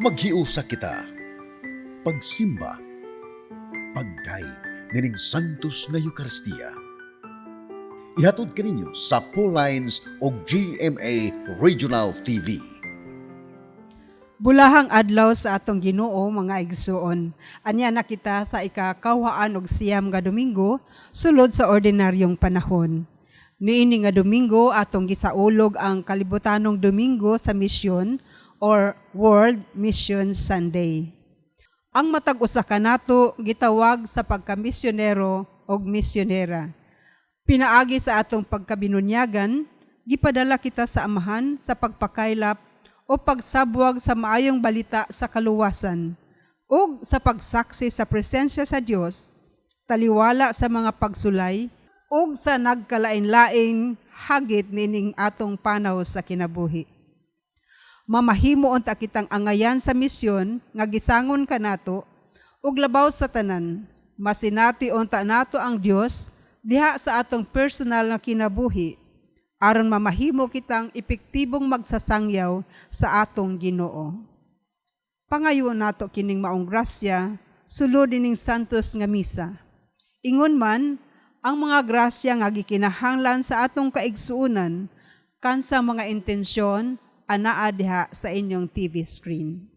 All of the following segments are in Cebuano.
Maghiusa kita. Pagsimba. Pagdayeg nining Santos nga Eukaristiya. Ihatod kaninyo sa Lines og GMA Regional TV. Bulahang adlaw sa atong Ginoo, mga igsuon. Anya na kita sa ika-29 nga Domingo sulod sa ordinaryong panahon. Niini nga Domingo, atong gisaulog ang Kalibutanong Domingo sa Misyon or World Mission Sunday. Ang matag usa kanato gitawag sa pagkamisyonero og misyonera. Pinaagi sa atong pagkabinunyagan, gipadala kita sa Amahan sa pagpakaylap o pagsabwag sa maayong balita sa kaluwasan ug sa pagsaksi sa presensya sa Dios, taliwala sa mga pagsulay ug sa nagkalain-laing hagit nining atong panaw sa kinabuhi. Mamahimo unta kitang angayan sa misyon nga gisangon kanato ug labaw sa tanan, masinati unta nato ang Dios diha sa atong personal nga kinabuhi aron mamahimo kitang epektibong magsasangyaw sa atong Ginoo. Pangayo nato kining maong grasya sulod ining santos nga misa. Ingon man ang mga grasya nga gikinahanglan sa atong kaigsuonan kan sa mga intensyon anaa diha sa inyong TV screen.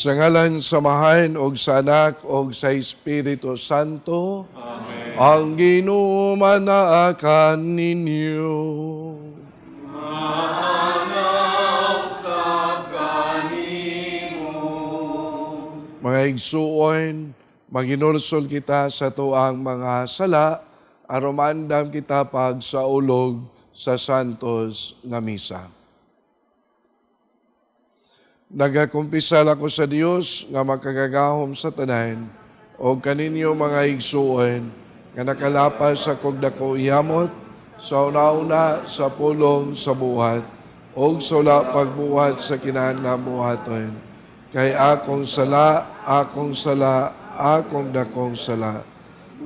Sa ngalan sa Amahan og sa Anak og sa Espiritu Santo. Amen. Ang Ginoo manaa kaninyo. Mga igsuon, maginulsol kita sa tuang mga sala, aron maandam kita pagsaulog sa Santos nga Misa. Nagakumpisal ako sa Dios nga makagagahom sa tanan, o kaninyo, mga igsuon, nga nakalapas sa kog dako yamot sa una-una, sa pulong, sa buhat o sa wala pagbuhat sa kinahanglan buhaton. Kay akong sala, akong sala, akong dakong sala.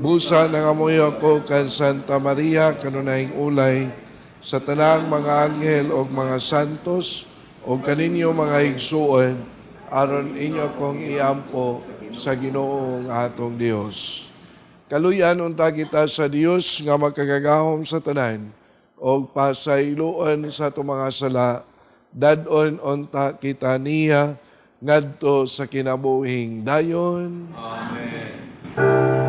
Busa nangamuyo ko kan Santa Maria, kanunayng ulay, sa tanang mga anghel og mga santos, o kaninyo, mga igsuon, aron inyo kong iampo sa Ginoong atong Dios. Kaluyan unta kita sa Dios nga makagagahom sa tanan, og pasayloan sa atong mga sala, dad-on unta kita niya ngadto sa kinabuhing dayon. Amen.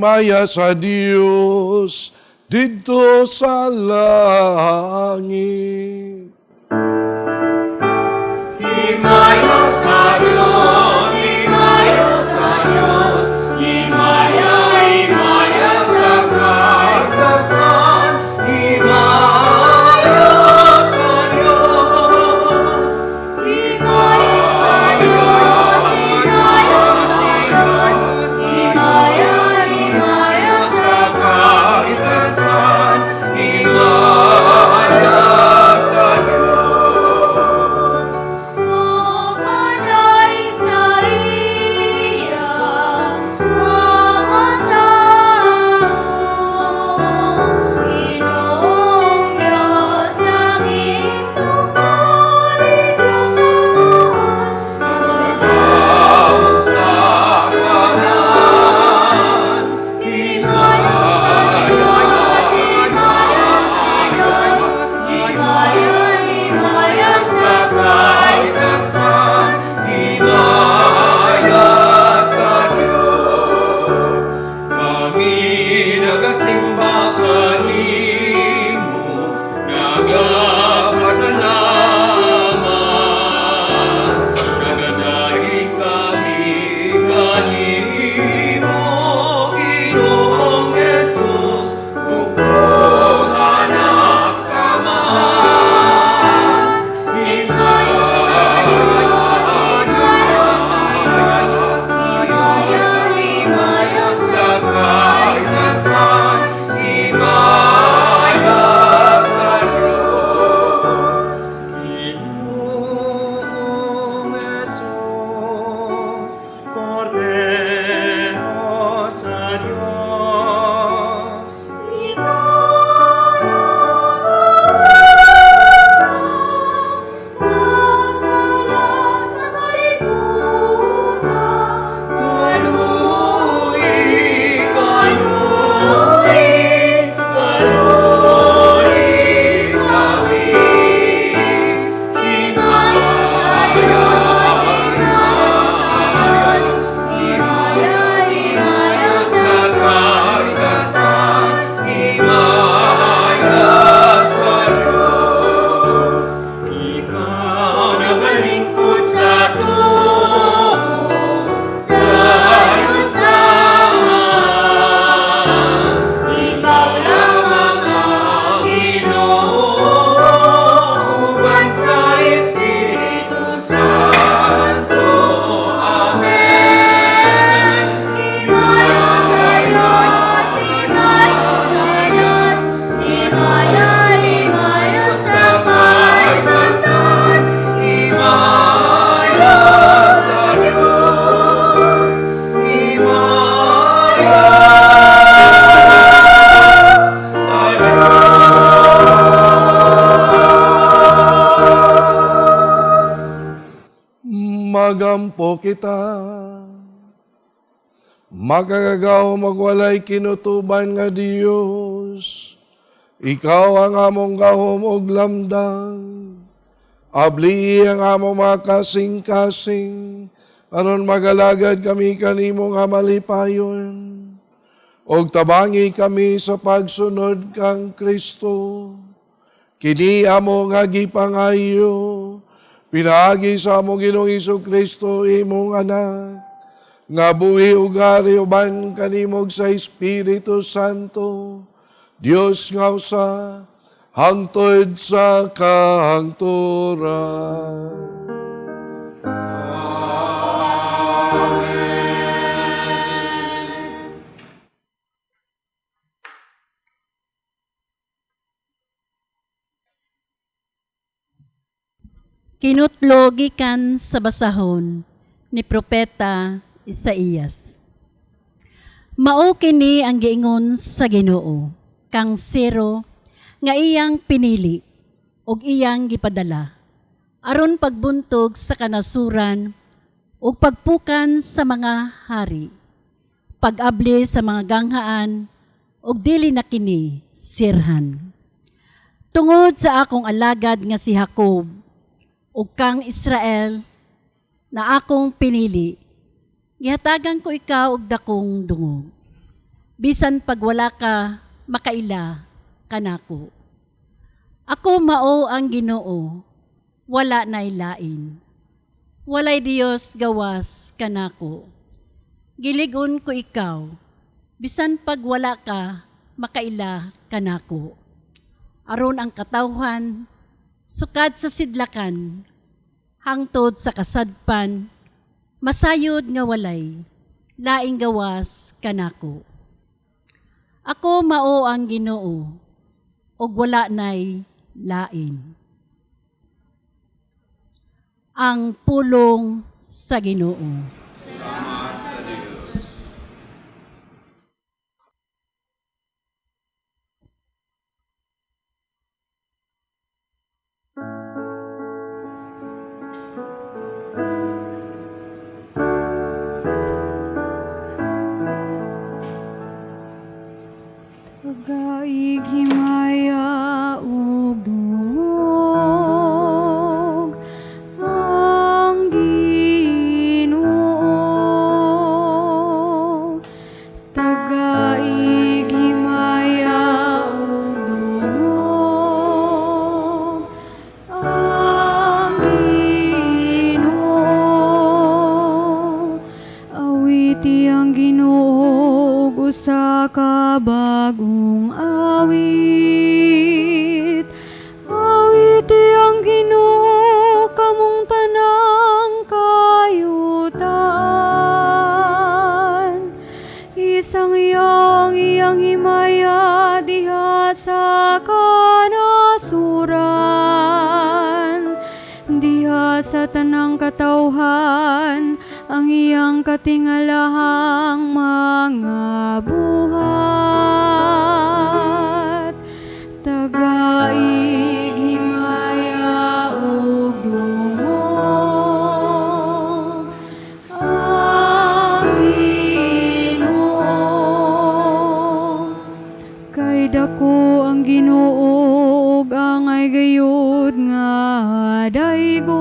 Himaya sa Dios didto sa langit. Himaya sa Diyos, himaya sa Diyos, himaya, himaya sa kaligtasan, himaya sa Diyos. Himaya sa Diyos, himaya sa Diyos, himaya, himaya Sa kaligtasan, himaya sa Diyos. Makadaig sa iya, mga tao, Ginoong Diyos, langit pari Diyos Amahan, Ang sa kanan, Himaya sa Diyos, himaya sa Diyos, himaya, himaya sa kaligtasan, himaya sa Diyos. Kami nagasimba kanimo, nagapasalamat. Nagadaig kami kanimo, Ginoong Jesus, bugtong Anak sa Amahan. Himaya sa Diyos, himaya sa Diyos, himaya, himaya Sa kaligtasan, himaya sa Diyos. Ginoong Jesus, Kordero sa Diyos. Ikaw sa sala sa kalibutan, Kaluoy, kaluoy, kaluoy kami. Himaya sa Diyos, himaya sa Diyos, himaya, himaya Sa kaligtasan, himaya sa Diyos. Ikaw nagalingkod sa tuo, sa Diyos Amahan. Ikaw lang ang Ginoo, uban sa Espiritu Santo. Amen. Himaya sa Diyos, himaya sa Diyos, himaya, himaya sa kaligtasan. Himaya sa Diyos. Himaya sa Diyos. Magampo kita. Makagagahom ug walay kinutuban nga Dios. Ikaw ang among gahom ug lamdang. Abli ang among mga kasing-kasing aron magalagad kami kanimo nga malipayon. Og tabangi kami sa pagsunod kang Kristo. Kini amo nga gipangayo, pinaagi sa among Ginoong Hesus Kristo imong anak, nga buhi ug hari uban kanimo sa Espiritu Santo, Dios nga usa, hangtod sa kahangturan. Kinutlo gikan sa basahon ni Propeta Isaías. Mao kini ang giingon sa Ginoo kang Siro nga iyang pinili ug iyang gipadala aron pagbuntog sa kanasuran ug pagpukan sa mga hari, pag-abli sa mga ganghaan ug dili na kini sirhan. Tungod sa akong alagad nga si Jacob ug kang Israel na akong pinili, gihatagan ko ikaw og dakong dungog. Bisan pag wala ka makaila kanako. Ako mao ang Ginoo, wala nay lain. Walay Dios gawas kanako. Giligon ko ikaw, bisan pag wala ka makaila kanako. Aron ang katawhan, sukad sa sidlakan, hangtod sa kasadpan, masayod nga walay, laing gawas kanako. Ako mao ang Ginoo, ug wala nay lain. Ang pulong sa Ginoo. Tagaig himaya ug dungog ang Ginoo. Tagaig himaya ug dungog ang Ginoo. Awiti ang Ginoo ug usa ka bag-ong awit. Awiti ang Ginoo kamong tanang kayutaan. Isangyaw ang iyang himaya diha sa kanasuran. Diha sa tanang katawhan ang iyang katingalahang mga buhat. Tagaig himaya ug dungog ang Ginoo. Kay dako ang Ginoo ug angay gayud nga daygon.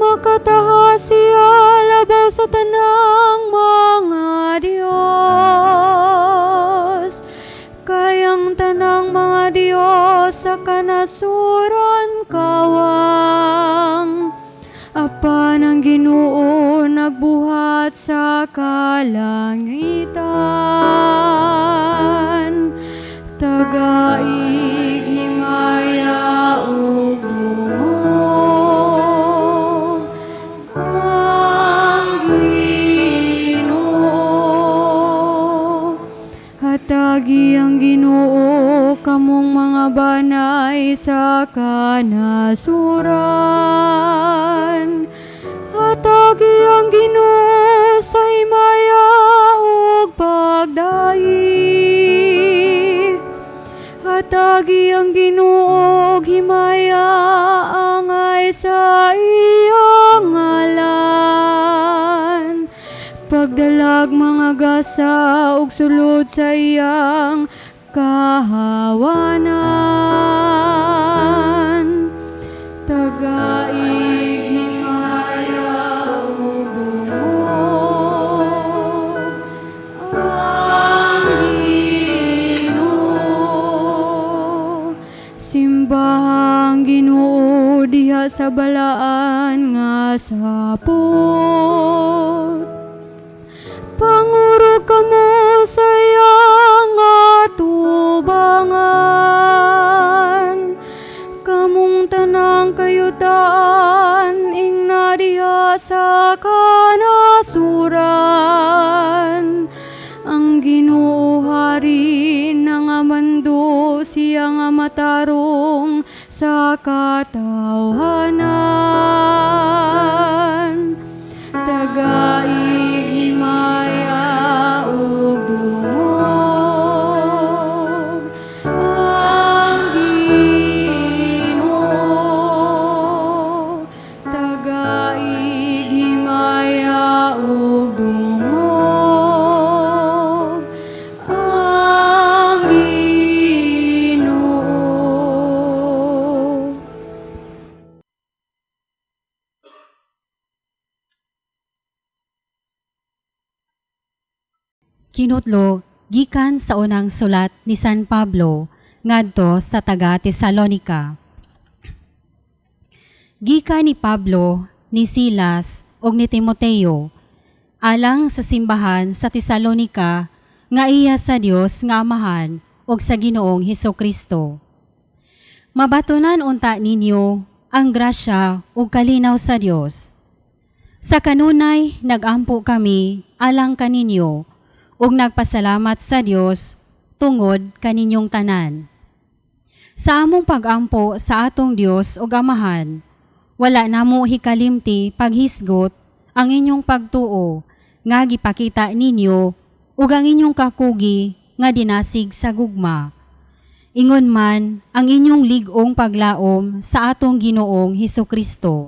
Makatahas siya labaw sa tanang mga Dios. Kay ang tanang mga Dios sa kanasuran kawang. Apan ang Ginoo nagbuhat sa kalangitan. Tagaig himaya ug dungog ang Ginoo. Hatagi ang Ginoo kamong mga banay sa kanasuran. Hatagi ang Ginoo sa himaya ug pagdayeg. Hatagi ang Ginoo og himaya angay sa iyang ngalan. Pagdalag mga gasa ug sulod sa iyang kahawanan. Tagaig himaya ug dungog ang Ginoo. Simbahang Ginoo diha sa balaan nga sapot. Pangurog kamo sa iyang atubangan. Kamong tanang kayutaan ingna diha sa kanasuran. Ang Ginoo hari nangamando, siya nga matarong sa katawhanan. Tagaig himaya ug dungog ang Ginoo. Tagaig himaya ug dungog ang Ginoo. Kinutlo gikan sa unang sulat ni San Pablo ngadto sa taga Tesalonica. Gikan ni Pablo, ni Silas ug ni Timoteo alang sa simbahan sa Tesalonica nga iya sa Dios nga Amahan ug sa Ginoong Hesukristo. Mabatunan unta ninyo ang grasya ug kalinaw sa Dios. Sa kanunay nagampo kami alang kaninyo ug nagpasalamat sa Dios tungod kaninyong tanan. Sa among pagampo sa atong Dios ug Amahan, wala namo hikalimti paghisgot ang inyong pagtuo nga gipakita ninyo ug ang inyong kakugi nga dinasig sa gugma. Ingon man ang inyong lig-ong paglaom sa atong Ginoong Hesukristo.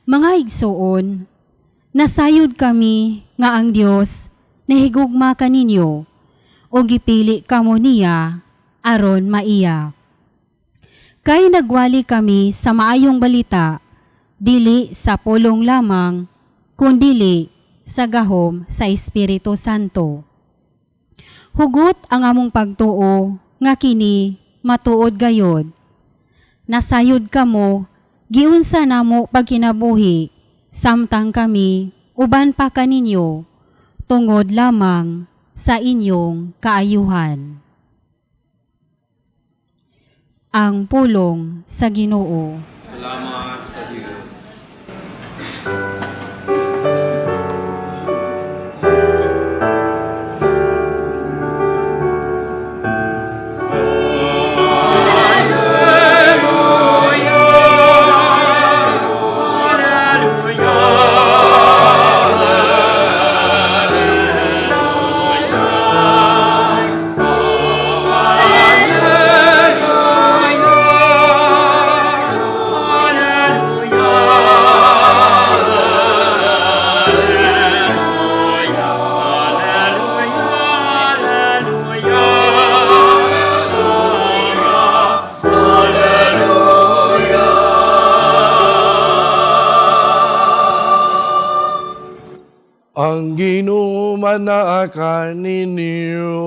Mga igsuon, nasayod kami nga ang Dios nahigugma kaninyo o gipili kamo niya aron maiya. Kay nagwali kami sa maayong balita, dili sa pulong lamang, kundili sa gahom sa Espiritu Santo. Hugot ang among pagtuo nga kini matuod gayod. Nasayod kamo, giunsa namo pagkinabuhi, samtang kami uban pa kaninyo, tungod lamang sa inyong kaayuhan. Ang pulong sa Ginoo. Salamat sa Diyos. Ang Ginoo manaa kaninyo.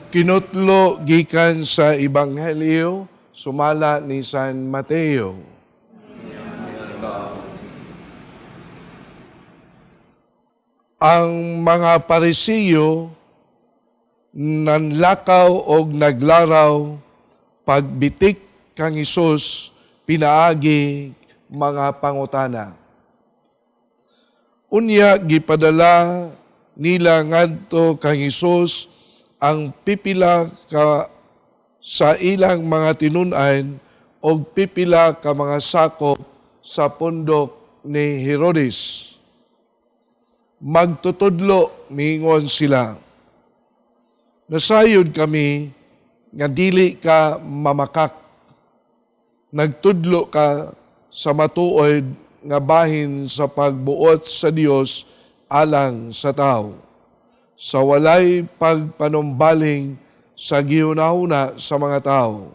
Kinutlo gikan sa Ebanghelyo sumala ni San Mateo. Ang mga Parisiyo nanlakaw og naglaraw pagbitik kang Hesus pinaagi mga pangutana. Unya gipadala nila ngadto kang Hesus ang pipila ka sa ilang mga tinun-an og pipila ka mga sakop sa pundok ni Herodes. Magtutudlo, miingon sila. Nasayod kami nga dili ka mamakak. Nagtudlo ka sa matuod nga bahin sa pagbuot sa Dios alang sa tao. Sa walay pagpanumbaling sa gihunahuna sa mga tao,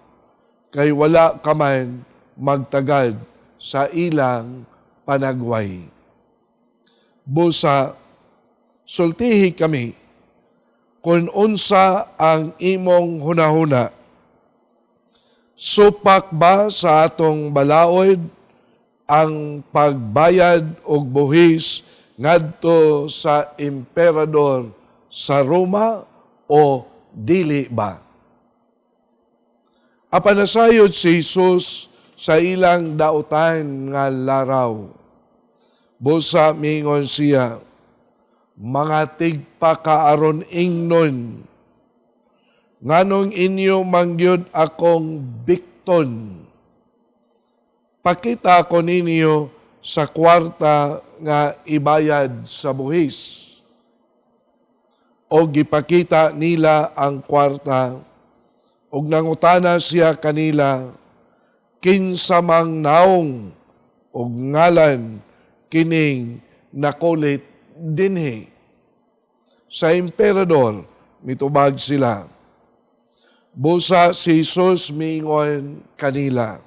kay wala ka man magtagad sa ilang panagway. Busa, sultihi kami kung unsa ang imong hunahuna. Supak ba sa atong balaod ang pagbayad og buhis ngadto sa emperador sa Roma o dili ba? Apan nasayod si Jesus sa ilang dautan nga laraw. Busa mingon siya, mga tigpakaaron ingnon, nganong inyo mangyud akong bikton. Pakita ko ninyo sa kwarta nga ibayad sa buhis. O gipakita nila ang kwarta, og nangutana siya kanila, kinsa mang naong og ngalan kining nakulit dinhi. Sa emperador, mitubag sila. Busa si Jesus miingon kanila,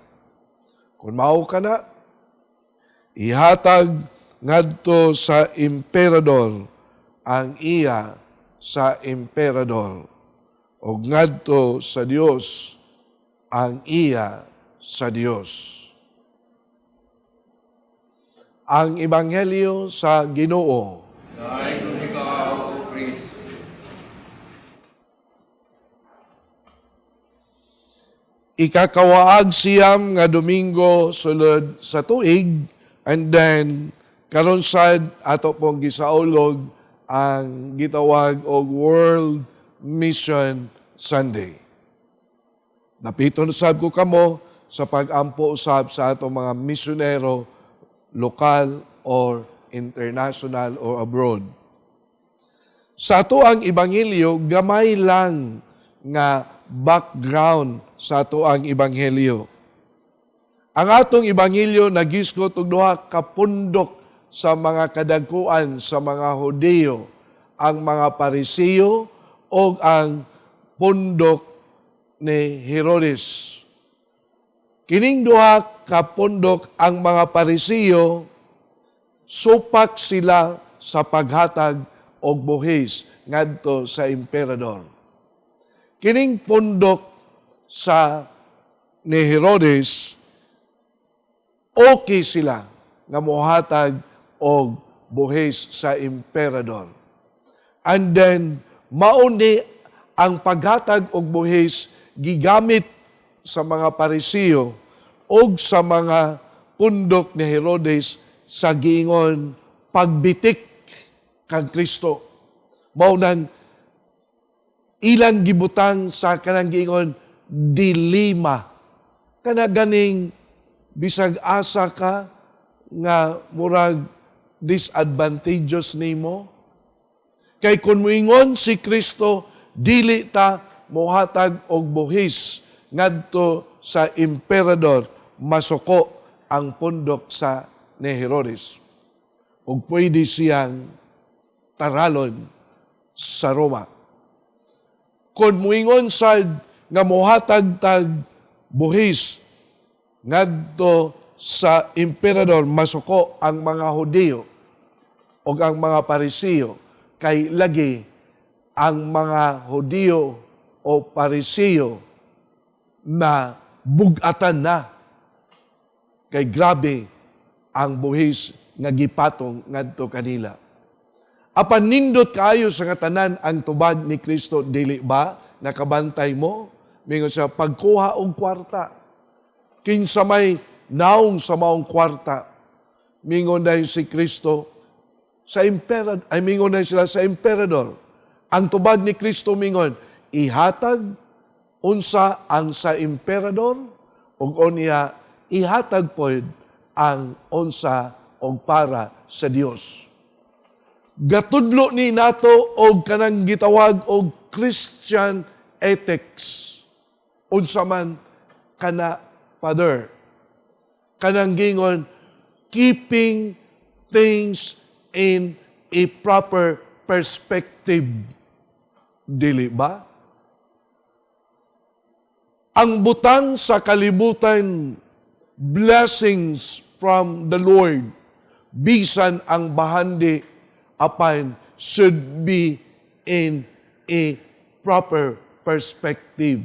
Kung mao ka na, ihatag ngadto sa emperador ang iya sa emperador ug ngadto sa Dios ang iya sa Dios. Ang Ebanghelyo sa Ginoo. Dayon ikaw, O Kristo. Ikakawaag 9 nga Domingo sulod sa tuig, and then karon sad ato pong gisaulog ang gitawag og World Mission Sunday. Napiton usab ko kamo sa pag-ampo usab sa atong mga misyonero, lokal or international or abroad. Sa ato ang ebanghelyo, gamay lang nga background sa ato ang ebanghelyo. Ang atong ebanghelyo nagisgot og duha ka pundok sa mga kadagkuan sa mga Hudiyo, ang mga Parisiyo o ang pundok ni Herodes. Kining duha ka pundok, ang mga Parisiyo, supak sila sa paghatag og buhis ngadto sa emperador. Kining pundok sa ni Herodes, okay sila nga mohatag og buhis sa emperador. And then, mauni ang paghatag og buhis gigamit sa mga Parisiyo og sa mga pundok ni Herodes sa giingon pagbitik kang Kristo. Mao nang ilang gibutang sa kanang giingon dilema. Kana ganing bisag asa ka nga murag disadvantageous nimo. Kay kung muingon si Kristo, dili ta mohatag og buhis ngadto sa emperador, masuko ang pundok sa ni Herodes. Ug pwede siyang taralon sa Roma. Kung muingon sad nga mohatag tag buhis ngadto sa emperador, masuko ang mga Hudiyo o ang mga Parisiyo, kay lagi ang mga Hudiyo o Parisiyo na bugatan na kay grabe ang buhis nga gipatong ngadto kanila. Apan nindot kaayo sa katanan ang tubag ni Kristo, dili ba? Nakabantay mo? Mingon siya, pagkuha og kwarta. Kinsa may naong sa maong kwarta? Mingon dahil si Kristo sa emperador, ay mingon dahil sila sa emperador. Ang tubag ni Kristo mingon, ihatag unsa ang sa emperador ug unya ihatag pod ang unsa og para sa Dios. Gatudlo ni nato og kanang gitawag og Christian ethics. Unsa man kana, Father? Kanang gingon keeping things in a proper perspective. Dili ba? Ang butang sa kalibutan, blessings from the Lord, bisan ang bahandi, apan should be in a proper perspective.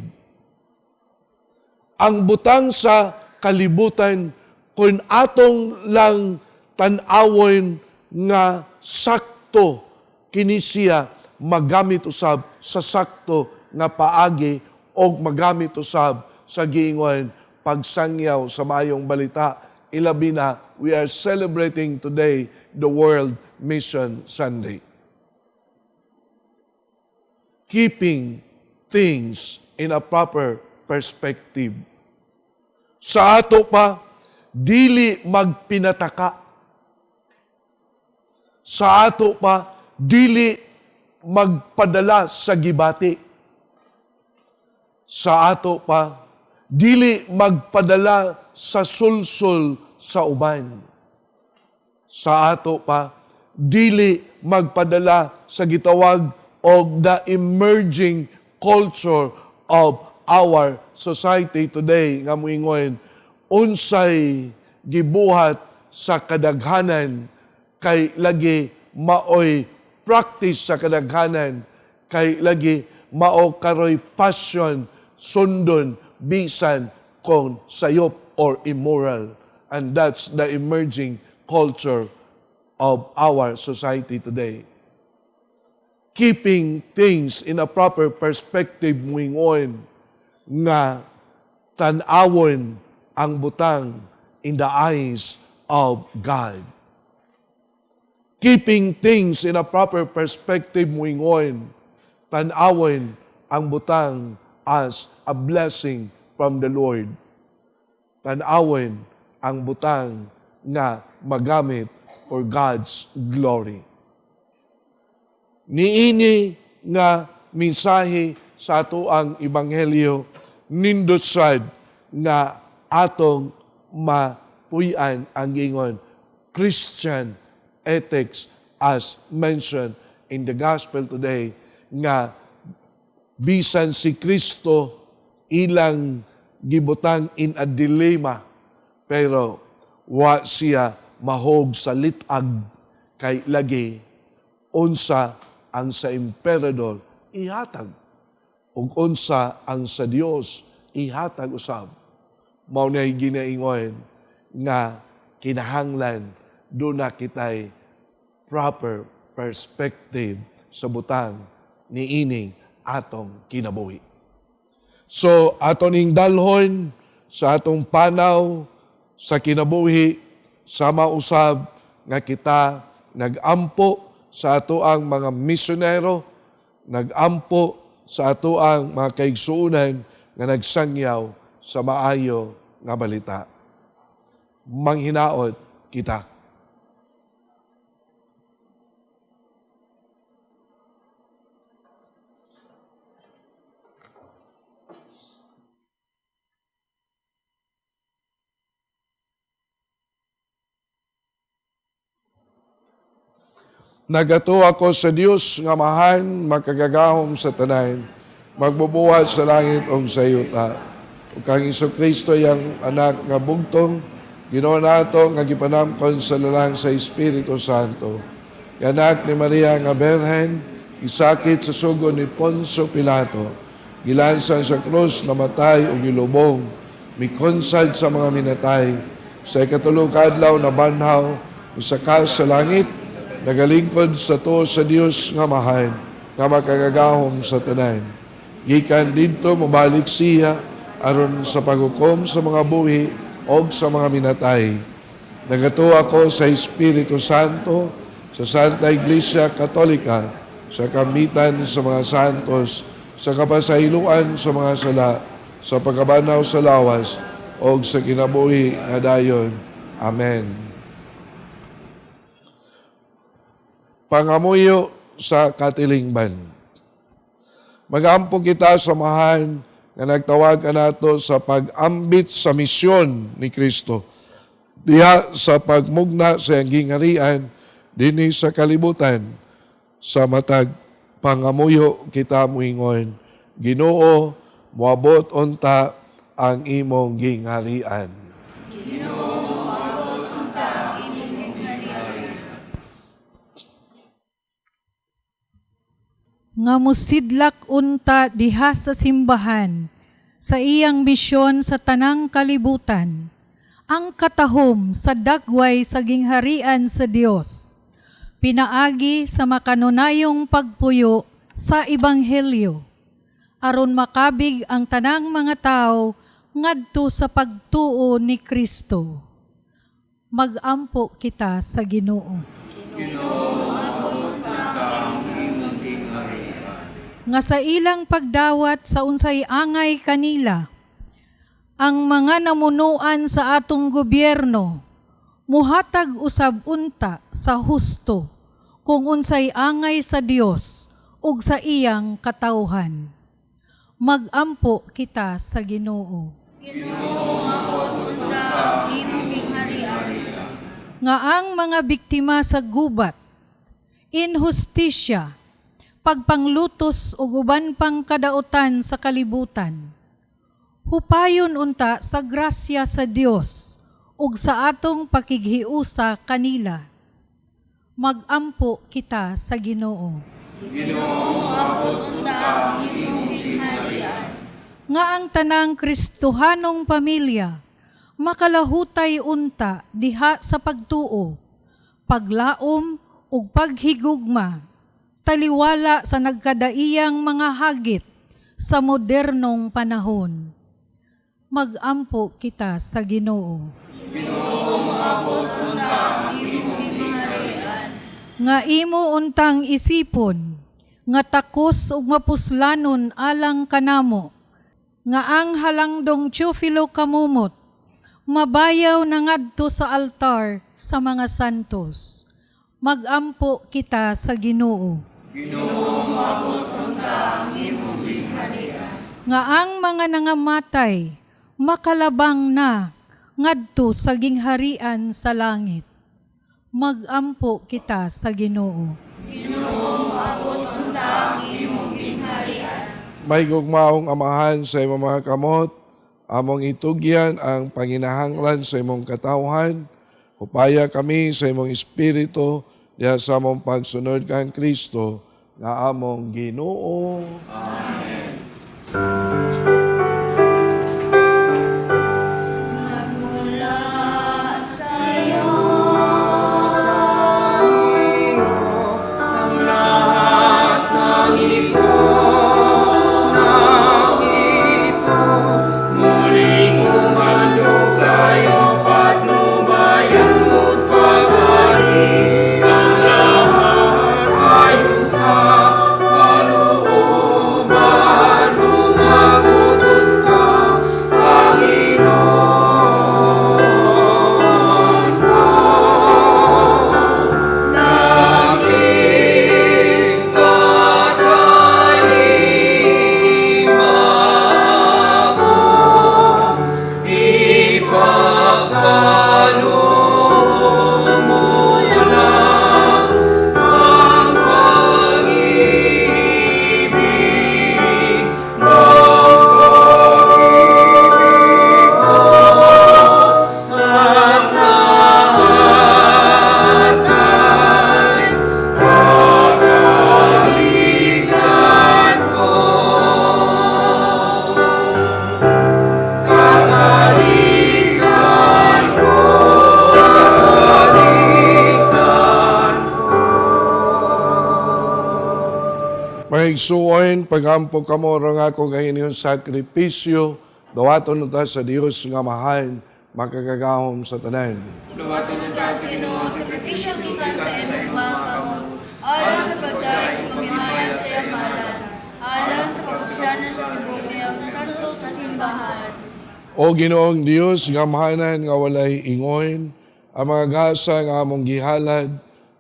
Ang butang sa kalibutan, kung atong lang tan-awon nga sakto, kini siya magamit usab sa sakto nga paagi o magamit usab sa giingon pagsangyaw sa maayong balita. Ilabi na, we are celebrating today the World Mission Sunday. Keeping things in a proper perspective. Sa ato pa, dili magpinataka. Sa ato pa, dili magpadala sa gibati. Sa ato pa, dili magpadala sa sulsul sa uban. Sa ato pa, dili magpadala sa gitawag og the emerging culture of our society today nga moingon Unsay gibuhat sa kadaghanan kay lagi maoy practice sa kadaghanan, kay lagi mao karoy passion sundon bisan kung sayop or immoral. And that's the emerging culture of our society today. Keeping things in a proper perspective muingon nga tan-awon ang butang in the eyes of God. Keeping things in a proper perspective muingon tan-awon ang butang as a blessing from the Lord. Tan-awon ang butang nga magamit for God's glory. Niini nga mensahe sa atoang ebanghelyo, nindot sad nga atong mapuy-an ang gingon Christian ethics as mentioned in the gospel today, nga bisan si Kristo ilang gibutang in a dilemma, pero wa siya mahog sa litag, kay lagi unsa ang sa emperador ihatag ug unsa ang sa Dios ihatag usab. Mao na ginaingon nga kinahanglan duna kitay proper perspective sa butang niining atong kinabuhi. So ato ning dalhon sa atong panaw sa kinabuhi, sama usab nga kita nagampo sa atoang mga misyonero, nagampo sa atoang mga kaigsuonan nga nagsangyaw sa maayo nga balita. Manghinaot kita. Nagatuo ako sa Dios nga Amahan, makagagahom sa tanan, magbubuhat sa langit ug sa yuta. Ug kang Kristo iyang anak nga bugtong, Ginoo nato, nga gipanamkon sa lalang sa Espiritu Santo. Anak ni Maria nga Berhen, isakit sa sugo ni Poncio Pilato, gilansan sa krus, namatay ug gilubong, mikonsad sa mga minatay, sa ikatulo ka adlaw nabanhaw, misaka sa langit, nagalingkod sa tuo sa Dios nga Amahan, nga makagagahom sa tanan. Gikan didto mobalik siya aron sa paghukom sa mga buhi og sa mga minatay. Nagatuo ako sa Espiritu Santo, sa Santa Iglesia Katolika, sa kamitan sa mga santos, sa kapasayloan sa mga sala, sa pagkabanhaw sa lawas, og sa kinabuhi nga dayon. Amen. Pangamuyo sa katilingban. Magampo kita sa Amahan nga nagtawag kanato sa pag-ambit sa misyon ni Kristo. Diha sa pagmugna sa iyang gingharian dinhi sa kalibutan. Sa matag pangamuyo kita muingon, Ginoo, moabot unta ang imong gingharian. Ginoo, moabot unta ang imong gingharian. Nga musidlak unta diha sa simbahan sa iyang misyon sa tanang kalibutan, ang katahom sa dagway sa gingharian sa Dios, pinaagi sa makanunayong pagpuyo sa ebanghelyo, aron makabig ang tanang mga tao ngadto sa pagtuo ni Kristo. Magampo kita sa Ginoo. Ginoo, moabot unta ang imong gingharian. Nga sa ilang pagdawat sa unsay angay kanila, ang mga namunuan sa atong gobyerno muhatag usab unta sa husto kung unsay angay sa Dios ug sa iyang katawhan. Magampo kita sa Ginoo. Ginoo, moabot unta ang imong gingharian. Nga ang mga biktima sa gubat, inhustisya, pagpanglutos ug uban pang kadautan sa kalibutan, Hupayon unta sa grasya sa Dios ug sa atong pakighiusa kanila. Magampo kita sa Ginoo. Moabot unta ang imong gingharian. Nga ang tanang Kristohanong pamilya makalahutay unta diha sa pagtuo, paglaom ug paghigugma, taliwala sa nagkadaiyang mga hagit sa modernong panahon. Magampo kita sa Ginoo. Moabot unta ang imong gingharian. Nga imo untang isipon, nga takos ug mapuslanon alang kanamo, nga ang halangdong Teofilo Camomot, mabayaw na ngadto sa altar sa mga santos. Magampo kita sa Ginoo. Nga ang mga nangamatay makalabang na ngadto sa gingharian sa langit. Magampo kita sa Ginoo. Moabot unta ang imong gingharian. May gugmaong Amahan sa imong mga kamot, among itugyan ang panginahanglan sa imong katawhan, upaya kami sa imong espiritu, diha sa among pagsunod kang Kristo, nga among Ginoo. Magmula sa Ang lahat ng ito, ng ito, muling umandok sa'yo, patnubayan mo't pag-ari ang lahat ayon sa kalooban. Umagutos ka, Panginoon ko. Naming tatalima ko, ipagkaloob mo lang ang pag-ibig ng pag-ibig ko at lahat ay kakaligtan ko. Kakaligtan ko, kakaligtan. Mahigsuoin, pagampo kamo rong ako kay inyong sakripisyo, dawaton ta sa Dios nga mahal, makagagahom sa tanan. Dawaton Unta sa Ginoo sakripisyo gikan sa imong mga kamot, alang sa pagdayeg ug paghimaya sa iyang ngalan, alang sa kapuslanan sa tibuok niyang santo sa simbahan. O Ginoong Dios, nga amahanan nga walay ingon, ang mga gasa nga among gihalad,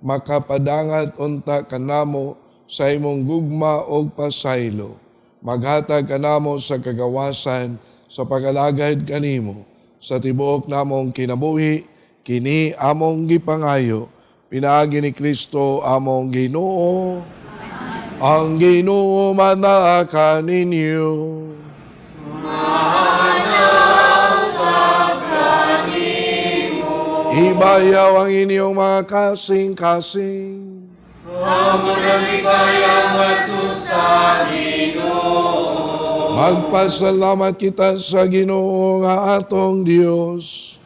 makapadangat unta kanamo sa imong gugma og pasaylo. Maghatag kanamo sa kagawasan sa pagalagad kanimo sa tibuok namong kinabuhi, kini among gipangayo. Pinaagi ni Kristo among Ginoo. Ang Ginoo manaa kaninyo. Ibayaw ang inyong mga kasing-kasing. Amo nang ibayaw ngadto sa Ginoo. Magpasalamat kita sa Ginoo nga atong Dios.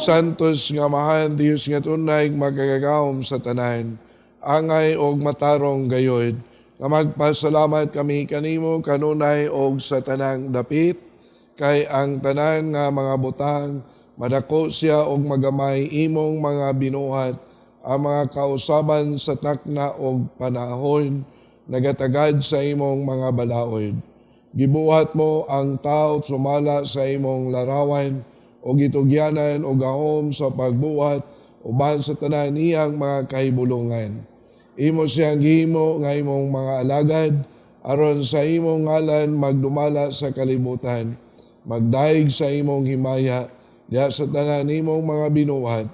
Santos nga Amahan, Dios nga tunay, magagagahom sa tanan, angay og matarong gayod, nga magpasalamat kami kanimo kanunay og sa tanang dapit, kay ang tanan nga mga butang, madako siya og magamay imong mga binuhat, ang mga kausaban sa takna og panahon, nagatagad sa imong mga balaod. Gibuhat mo ang tao sumala sa imong larawan o gitugyanan o gahom sa pagbuhat uban sa tanan niyang mga kahibulungan. Imo siyang gihimo nga imong mga alagad aron sa imong ngalan magdumala sa kalibutan, magdaig sa imong himaya diha sa tanan nimong mga binuhat.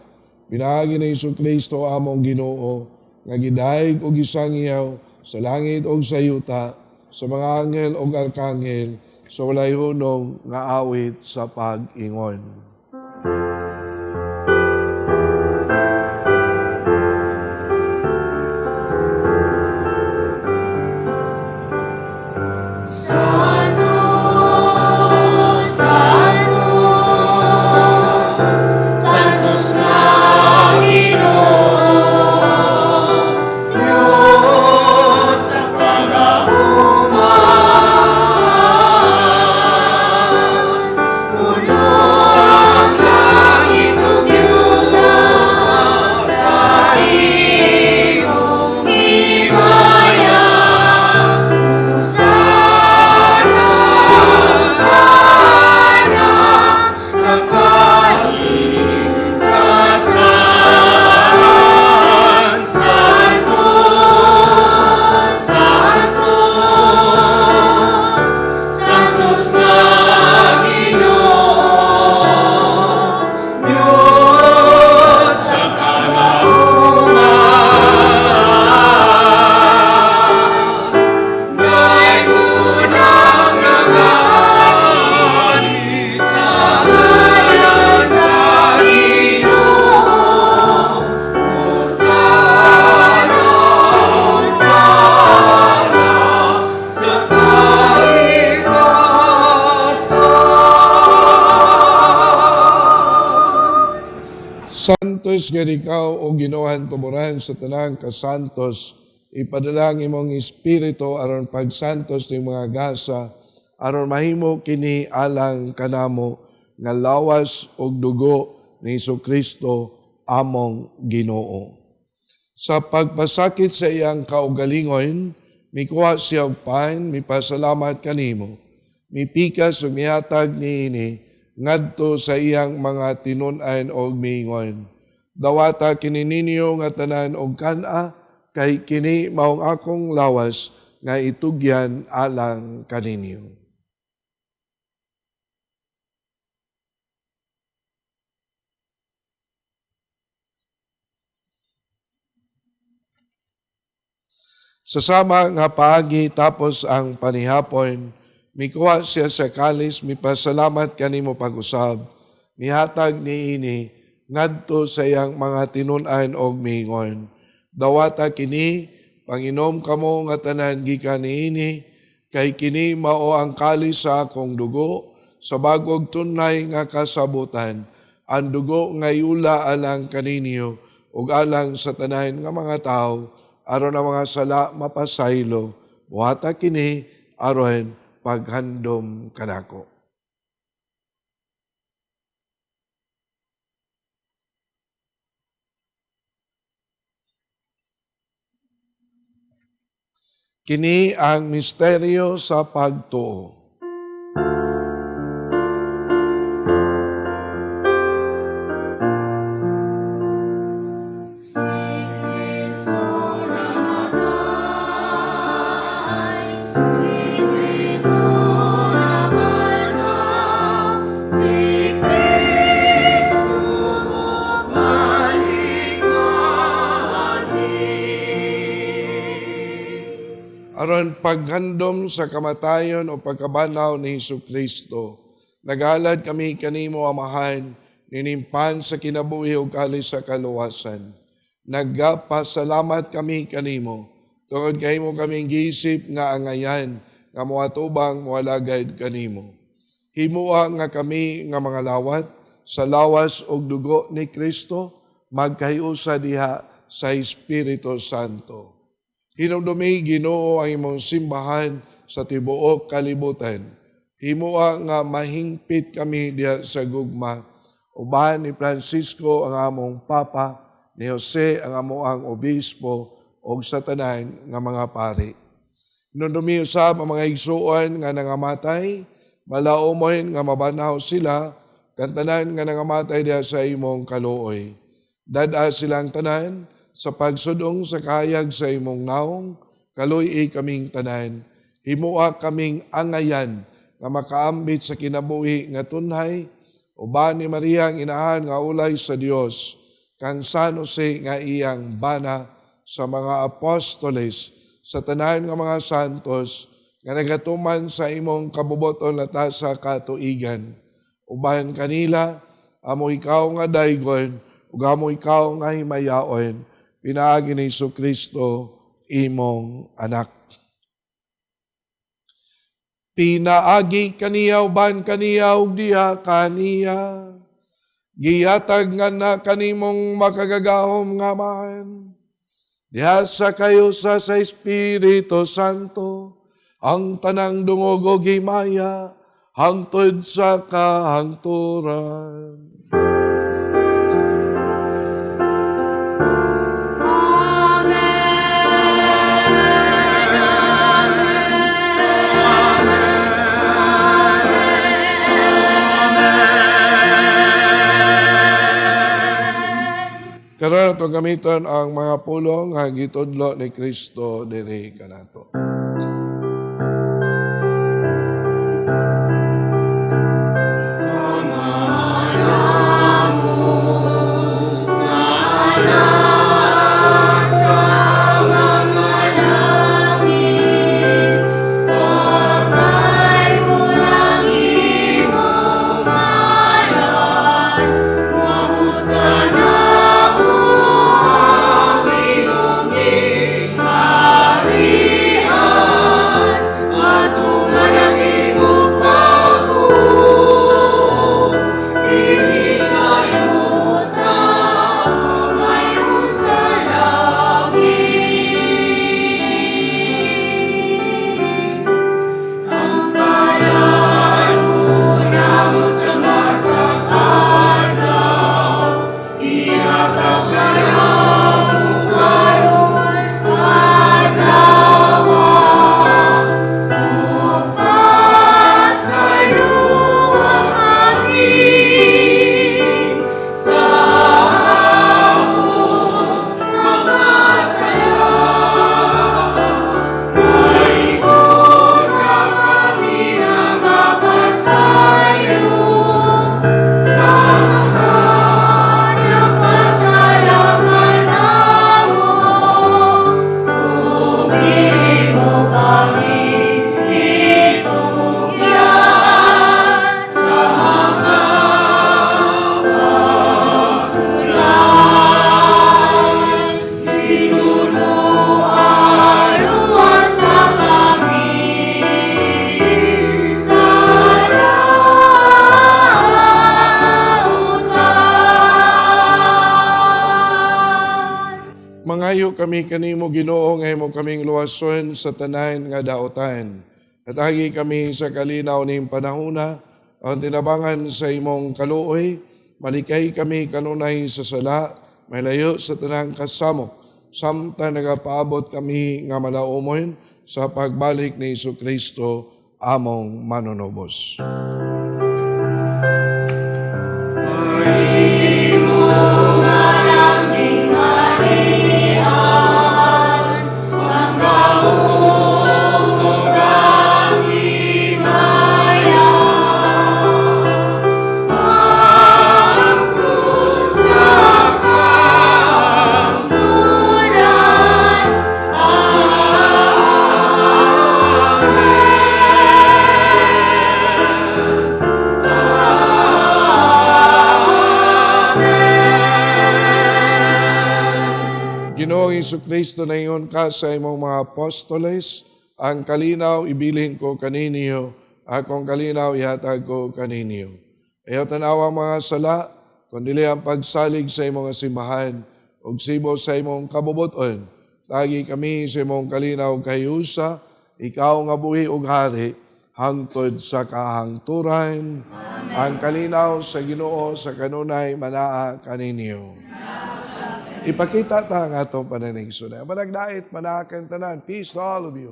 Pinaagi ni Hesus Kristo among Ginoo nga gidaig og gisangyaw sa langit ug sa yuta, sa mga anghel ug arkanghel, sa walay hunong nga awit sa pag-ingon. Santos, Santos, Santos nga Ginoo, Diyos sa kagahuman. Puno ang langit ug yuta sa imong himaya. Hosana, Hosana sa kaitasan. Santos, Santos, Santos nga Ginoo, Diyos sa kagahuman. May unang nagaani Sa ngalan sa Ginoo, Hosana, Hosana sa kaitasan. Santos gani ikaw o Ginoohan tumuran sa tanang kasantos, ipadala ang imong espiritu aron pagsantos ning mga gasa, aron mahimo kini alang kanamo nga lawas ug dugo ni Kristo among Ginoo. Sa pagpasakit sa iyang kaugalingon, mikuha siya og pan, mipasalamat kanimo. Mipikas ug mihatag niini ngadto sa iyang mga tinun-an og miingon. Dawata kini ninyo nga tanan og kan-a, kay kini maong akong lawas nga itugyan alang kaninyo. Sa sama nga paagi tapos ang panihapon, mikuha siya sa kalis, mipasalamat kanimo pag-usab, mihatag niini ngadto sa iyang mga tinun-an og miingon. Dawata kini, panginom kamo nga tanan gikan niini, kay kini mao ang kalis sa akong dugo, sa bag-ong tunay nga kasabutan, ang dugo nga yula alang kaninyo ug alang sa tanan nga mga tawo aron ang mga sala mapasaylo. Buhata kini aron paghandom kanako. Kini ang misteryo sa pagtuo. Si Kristo namatay, si Kristo nabanhaw, si Kristo bumalik Aron paghandom sa kamatayon o pagkabanhaw ni Hesus Kristo, naghalad kami kanimo Amahan, ninimpan sa kinabuhi ug kalis sa kaluwasan. Nagapasalamat kami kanimo tungod kay mo kaming giisip nga angayan nga moatubang moalagad kanimo. Himua nga kami nga mga lawat sa lawas ug dugo ni Kristo magkahiusa diha sa Espiritu Santo. Hinumdumi Ginoo ang imong simbahan sa tibuok kalibutan. Himua nga mahingpit kami diha sa gugma. Uban ni Francisco ang among Papa, ni Jose ang amoang Obispo, ug sa tanan nga mga pari. Hinumdumi usab ang mga igsuon nga nangamatay, malaumoy nga mabanaw sila, kang tanan nga nangamatay diha sa imong kaluoy. Dad-a silang tanan sa pagsudong sa kahayag sa imong naong, kaluy kaming tanan. Himua kaming angayan nga makaambit sa kinabuhi nga tunhay, uban ni Maria ang inahan nga ulay sa Dios, kang San Jose nga iyang bana sa mga apostoles, sa tanan nga mga santos nga nagatuman sa imong kabuboton latas sa katuigan. Uban kanila, amo ikaw nga daygon, ug amo ikaw nga himayaon, pinaagi ni Kristo imong anak. Pinaagi kaniya, uban kaniya ug diha kaniya, gihatag nga na kanimong makagagahom nga Amahan, diha sa kahiusa sa Espiritu Santo, ang tanang dungog ug himaya hangtod sa kahangturan. Karon ato gamiton ang mga pulong nga gitudlo ni Kristo diri kanato. Mangayo kami kanimo, Ginoo, nga imo kaming luwason sa tanan nga daotan. Hatagi kami sa kalinaw ning panahona, ang tinabangan sa imong kaluoy, malikay kami kanunay sa sala, malayo sa tanang kasamok, samtang nagapaabot kami nga malaumon sa pagbalik ni Hesus Kristo among manunubos. Ginoong Kristo, naingon ka sa imong mga apostoles, "Ang kalinaw ibilin ko kaninyo, akong kalinaw ihatag ko kaninyo. Ayaw tanawa mga sala, kundi ang pagsalig sa imong simbahan, ug sibo sa imong kabubuton. Tagi kami sa imong kalinaw kahiusa, ikaw nga buhi ug hari, hangtod sa kahangturan." Amen. Ang kalinaw sa Ginoo sa kanunay manaa kaninyo. Ipakita ta ang atong pananigsunay. Managdait, manaa kang tanan. Peace to all of you.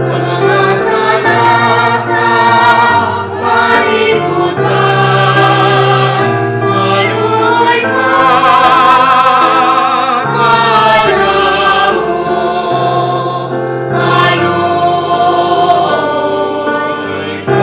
Sa mga sala sa kalibutan, Maluoy ka kanamo, maluoy ka.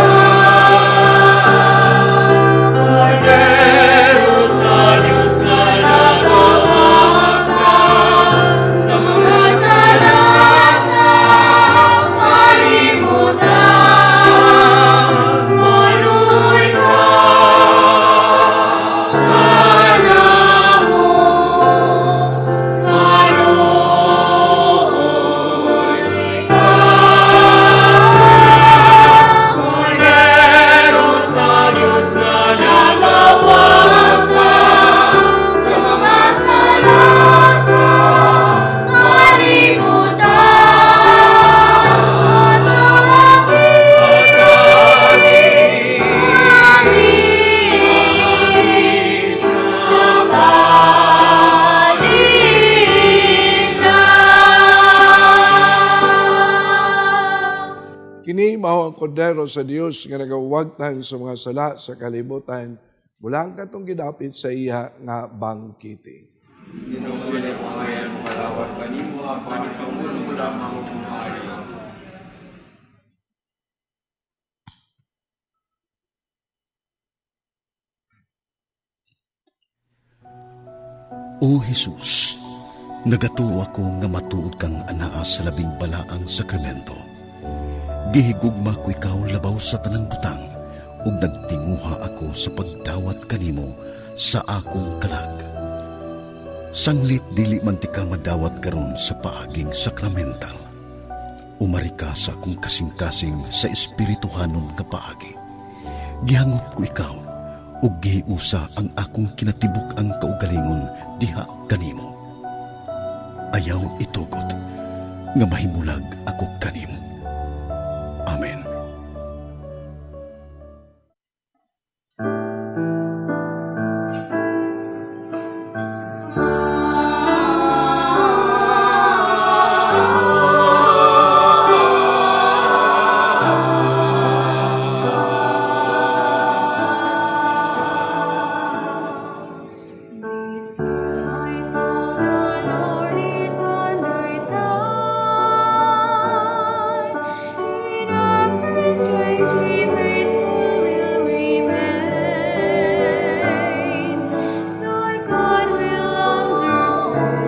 Kini mao ang kordero sa Dios nga nagawagtang sa mga sala sa kalibutan. Mula ang katong gidapit sa iya nga bangkite. Ginoo, dili ko angayan mokalawat kanimo, apan ipangulo ko lamang og maayo. O Jesus, nagatuo ako nga matuod kang anaa sa labing balaang sakramento. Gihigugma ko ikaw labaw sa tanang butang ug nagtinguha ako sa pagdawat kanimo sa akong kalag. Sanglit dili man tika madawat karon sa paaging sakramental. Umari ka sa akong kasing-kasing sa espirituhanon nga paagi. Gihangop ko ikaw ug gihiusa ang akong kinatibuk-ang kaugalingon diha kanimo. Ayaw itugot nga mahimulag ako kanimo. Amen. Be still, my soul, the Lord is on thy side. In every change, he faithful will remain. Thy God will undertake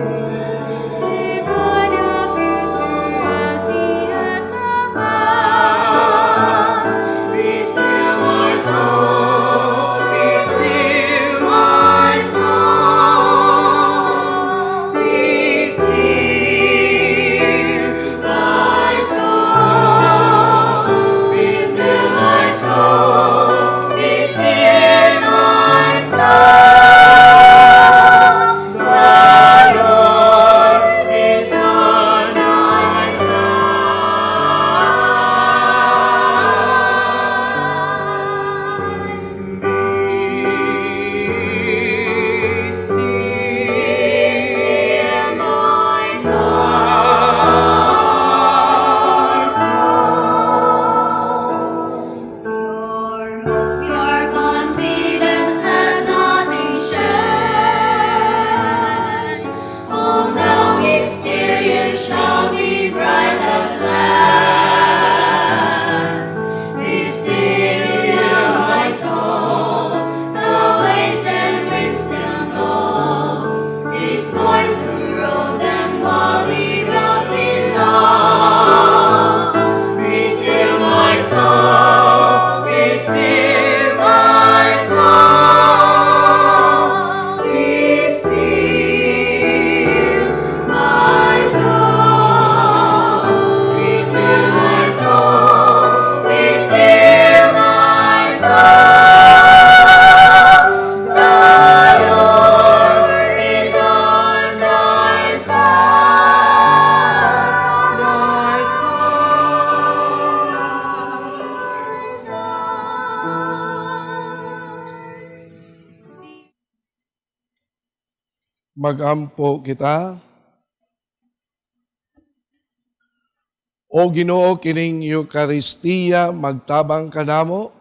to guide the future as he has the past. Be still, my soul, be still, my soul, be still, my soul, be still, my soul, be still, my soul. The Lord is on thy side. Be still, Be still, my soul. Your hope, your confidence that nothing shares. All thou mysterious shall be bright at last. Be still now, my soul, the waves and winds still know His voice who wrote them while we God belong. Be still, my soul, be still, my soul, be still, my soul, be still, my soul, be still, my soul. The Lord is on thy side, thy side. Magampo kita. O Ginoo, kining Eukaristiya magtabang kanamo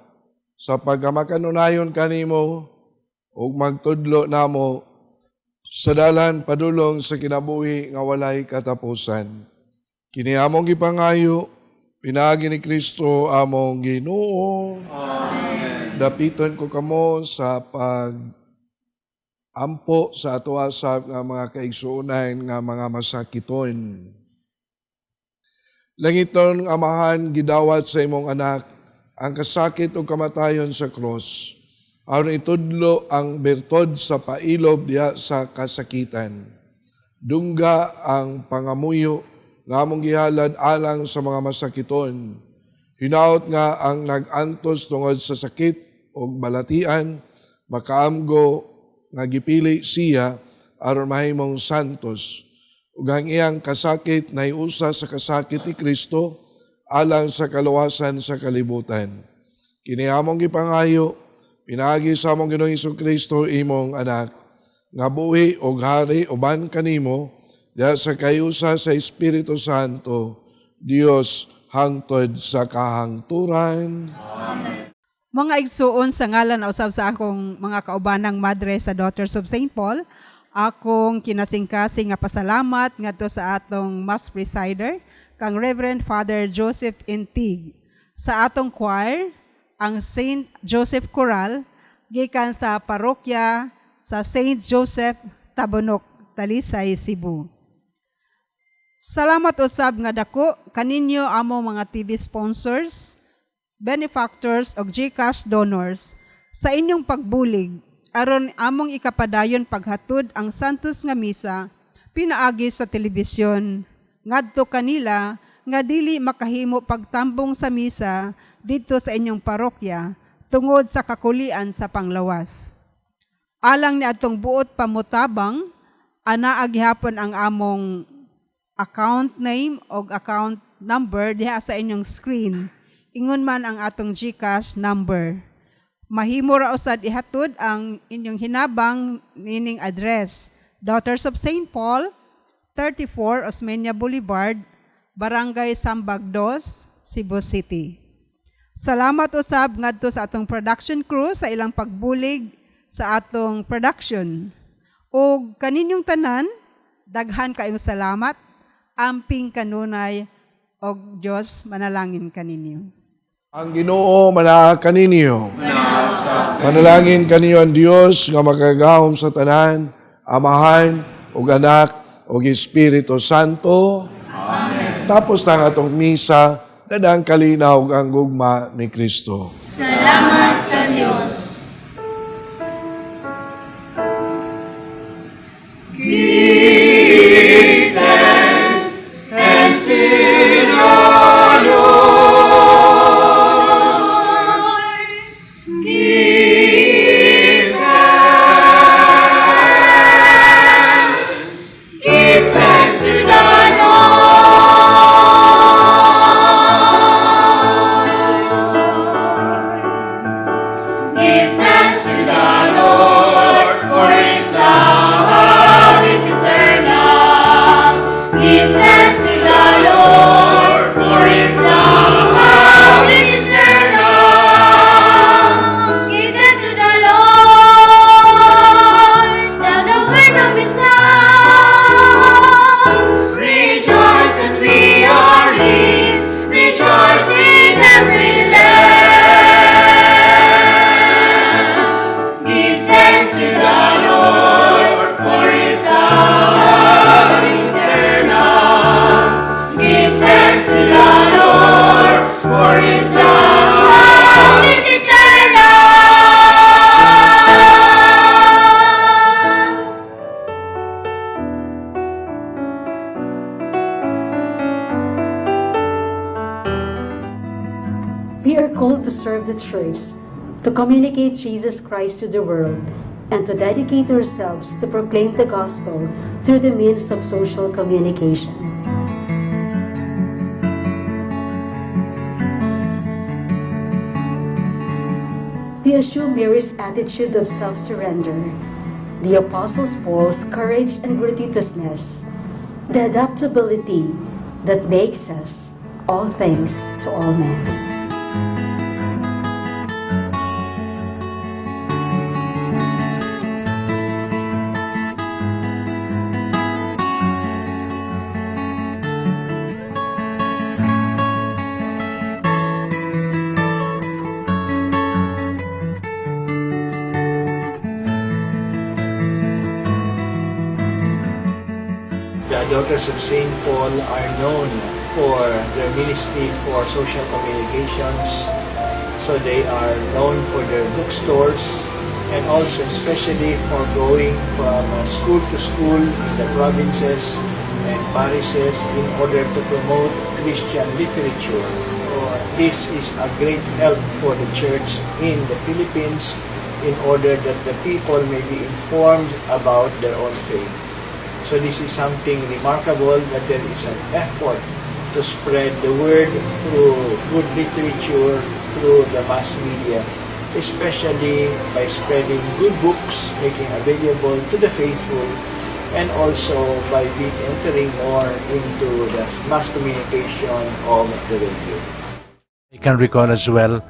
sa pagkamakanunayon kanimo ug magtudlo namo sa dalan padulong sa kinabuhi nga walay katapusan. Kini among gipangayo pinaagi ni Kristo among Ginoo. Amen. Dapiton ko kamo sa pag ampo sa atoa sa nga mga kaigsuonan nga mga masakiton. Langitnong Amahan, gidawat sa imong anak ang kasakit ug kamatayon sa krus. Aron itudlo ang bertod sa pailob diha sa kasakitan. Dungga ang pangamuyo nga among gihalad alang sa mga masakiton. Hinaot nga ang nag-antos tungod sa sakit ug balatian, makaamgo nga gipili siya aron mahimong santos. Ug ang iyang kasakit nahiusa sa kasakit ni Kristo alang sa kaluwasan sa kalibutan. Kini among gipangayo pinaagi sa among Ginoong Kristo imong anak, nga buhi og hari uban kanimo diha sa kayusa sa Espiritu Santo, Dios. hangtod sa kahangturan. Mga igsuon, sa ngalan usab sa akong mga kaubanang madre sa Daughters of St. Paul, akong kinasingkasing nga pasalamat ngadto sa atong Mass Presider, kang Reverend Father Joseph Intig. Sa atong choir, ang St. Joseph Choral, gikan sa parokya sa St. Joseph Tabunok, Talisay, Cebu. Salamat usab nga dako kaninyo amo mga TV sponsors, benefactors ug GCash donors sa inyong pagbulig aron among ikapadayon paghatod ang Santos nga Misa pinaagi sa telebisyon ngadto kanila nga dili makahimo pagtambong sa misa didto sa inyong parokya tungod sa kakulian sa panglawas. Alang ni atong buot pamutabang, anaa gihapon ang among account name o account number diha sa inyong screen. Ingon man ang atong GCash number. Mahimo ra usad ihatod ang inyong hinabang nining address: Daughters of St. Paul, 34 Osmeña Boulevard, Barangay Sambag 2, Cebu City. Salamat usab ngadto sa atong production crew sa ilang pagbulig sa atong production. Ug kaninyong tanan, daghan kayong salamat. Amping kanunay og Dios manalangin kaninyo. Ang Ginoo manaa kaninyo. Manalangin kaniyo ang Dios nga makagagahom sa tanan, Amahan ug Anak ug Espiritu Santo. Amen. Tapos na ang atong misa, dadang kalinaw ug ang gugma ni Kristo. Salamat sa Diyos. Give thanks and sing the Lord. Give thanks. Give thanks to the Lord. Give thanks to the Lord, for His love is eternal. Give thanks to the Lord, for His love is eternal. Give thanks to the Lord, tell the world of His love. Rejoice, and we are His, rejoice in every land. Give thanks to the Lord, for His love is eternal. Give thanks to the Lord, for His love is eternal. We are called to serve the Church, to communicate Jesus Christ to the world, and to dedicate ourselves to proclaim the gospel through the means of social communication. They assume Mary's attitude of self-surrender, the Apostle Paul's courage and gratuitousness, the adaptability that makes us all things to all men. The Daughters of St. Paul are known for their ministry for social communications. So they are known for their bookstores and also especially for going from school to school in the provinces and parishes in order to promote Christian literature. So this is a great help for the Church in the Philippines in order that the people may be informed about their own faith. So this is something remarkable, that there is an effort to spread the word through good literature, through the mass media, especially by spreading good books, making available to the faithful, and also by being entering more into the mass communication of the radio. I can recall as well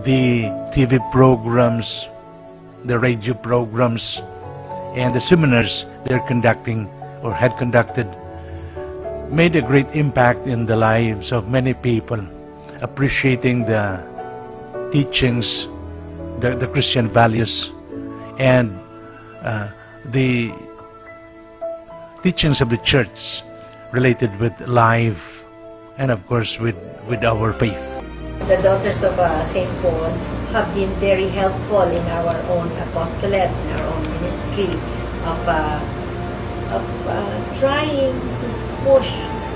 the TV programs, the radio programs, and the seminars they're conducting or had conducted made a great impact in the lives of many people, appreciating the teachings, the Christian values, and the teachings of the church related with life and, of course, with our faith. The Daughters of St. Paul have been very helpful in our own apostolate, in our own ministry of trying to push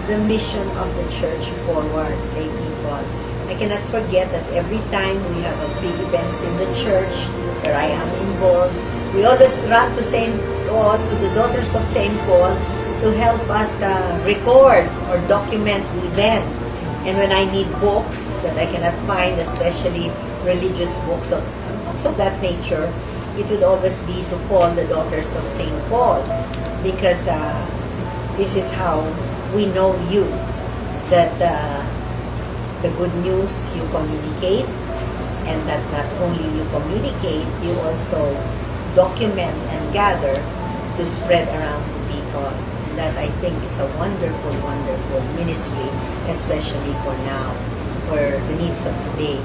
the mission of the church forward, lay people. I cannot forget that every time we have a big events in the church where I am involved, we always run to St. Paul, to the Daughters of St. Paul, to help us record or document the event. And when I need books that I cannot find, especially religious books of that nature, it would always be to call the Daughters of St. Paul because this is how we know you, that the good news you communicate, and that not only you communicate, you also document and gather to spread around to people. And that, I think, is a wonderful, wonderful ministry, especially for now, for the needs of today.